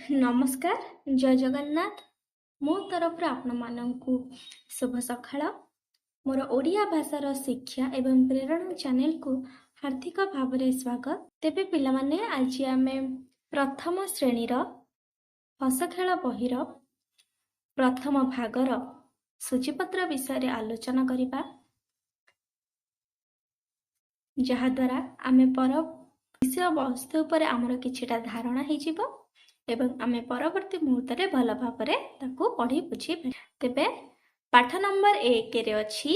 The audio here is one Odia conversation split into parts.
ନମସ୍କାର, ଜୟ ଜଗନ୍ନାଥ। ମୋ ତରଫରୁ ଆପଣମାନଙ୍କୁ ଶୁଭ ସକାଳ। ମୋର ଓଡ଼ିଆ ଭାଷାର ଶିକ୍ଷା ଏବଂ ପ୍ରେରଣା ଚ୍ୟାନେଲକୁ ହାର୍ଦ୍ଦିକ ଭାବରେ ସ୍ୱାଗତ। ତେବେ ପିଲାମାନେ, ଆଜି ଆମେ ପ୍ରଥମ ଶ୍ରେଣୀର ହସଖେଳ ବହିର ପ୍ରଥମ ଭାଗର ସୂଚୀପତ୍ର ବିଷୟରେ ଆଲୋଚନା କରିବା, ଯାହାଦ୍ୱାରା ଆମେ ପର ବିଷୟବସ୍ତୁ ଉପରେ ଆମର କିଛିଟା ଧାରଣା ହେଇଯିବ ଏବଂ ଆମେ ପରବର୍ତ୍ତୀ ମୁହୂର୍ତ୍ତରେ ଭଲ ଭାବରେ ତାକୁ ପଢ଼ି ବୁଝିପାରିବା। ତେବେ ପାଠ ନମ୍ବର 1ରେ ଅଛି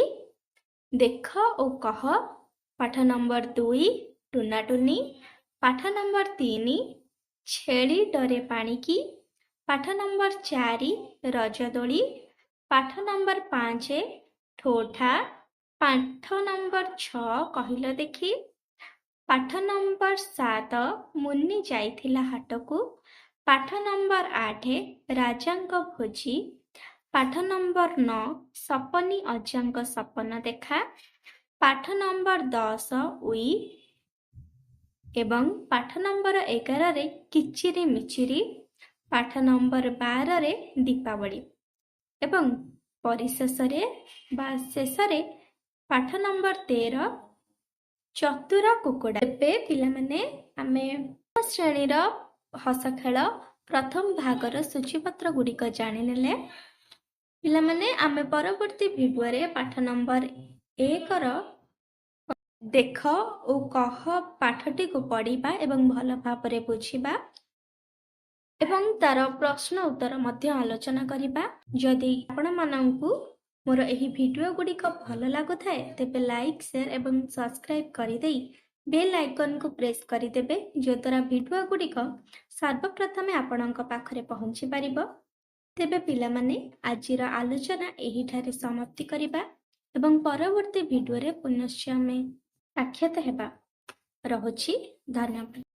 ଦେଖ ଓ କହ। ପାଠ ନମ୍ବର 2, ଟୁନା ଟୁନି। ପାଠ ନମ୍ବର 3, ଛେଳି ଡରେ ପାଣିକି। ପାଠ ନମ୍ବର 4, ରଜଦୋଳି। ପାଠ ନମ୍ବର 5, ଠୋଠା। ପାଠ ନମ୍ବର 6, କହିଲ ଦେଖି। ପାଠ ନମ୍ବର 7, ମୁନି ଯାଇଥିଲା ହାଟକୁ। ପାଠ ନମ୍ବର 8, ରାଜାଙ୍କ ଭୋଜି। ପାଠ ନମ୍ବର 9, ସପନୀ ଅଜାଙ୍କ ସପନ ଦେଖା। ପାଠ ନମ୍ବର 10, ଉଇ ଏବଂ ପାଠ ନମ୍ବର 11ରେ କିଚିରି ମିଚିରି। ପାଠ ନମ୍ବର 12ରେ ଦୀପାବଳି ଏବଂ ପରିଶେଷରେ ବା ଶେଷରେ ପାଠ ନମ୍ବର 13, ଚତୁର କୁକୁଡ଼ା। ଏବେ ପିଲାମାନେ, ଆମେ ଶ୍ରେଣୀର ହସ ଖେଳ ପ୍ରଥମ ଭାଗର ସୂଚୀପତ୍ର ଗୁଡ଼ିକ ଜାଣିନେଲେ। ପିଲାମାନେ, ଆମେ ପରବର୍ତ୍ତୀ ଭିଡ଼ିଓରେ ପାଠ ନମ୍ବର 1ର ଦେଖ ଓ କହ ପାଠଟିକୁ ପଢ଼ିବା ଏବଂ ଭଲ ଭାବରେ ବୁଝିବା ଏବଂ ତାର ପ୍ରଶ୍ନ ଉତ୍ତର ମଧ୍ୟ ଆଲୋଚନା କରିବା। ଯଦି ଆପଣମାନଙ୍କୁ ମୋର ଏହି ଭିଡ଼ିଓ ଗୁଡ଼ିକ ଭଲ ଲାଗୁଥାଏ, ତେବେ ଲାଇକ୍, ସେୟାର ଏବଂ ସବସ୍କ୍ରାଇବ୍ କରିଦେଇ ବେଲ୍ ଆଇକନ୍କୁ ପ୍ରେସ୍ କରିଦେବେ, ଯଦ୍ୱାରା ଭିଡ଼ିଓ ଗୁଡ଼ିକ ସର୍ବପ୍ରଥମେ ଆପଣଙ୍କ ପାଖରେ ପହଞ୍ଚି ପାରିବ। ତେବେ ପିଲାମାନେ, ଆଜିର ଆଲୋଚନା ଏହିଠାରେ ସମାପ୍ତି କରିବା ଏବଂ ପରବର୍ତ୍ତୀ ଭିଡ଼ିଓରେ ପୁନଶ୍ଚ ଆମେ ସାକ୍ଷାତ ହେବା। ରହୁଛି, ଧନ୍ୟବାଦ।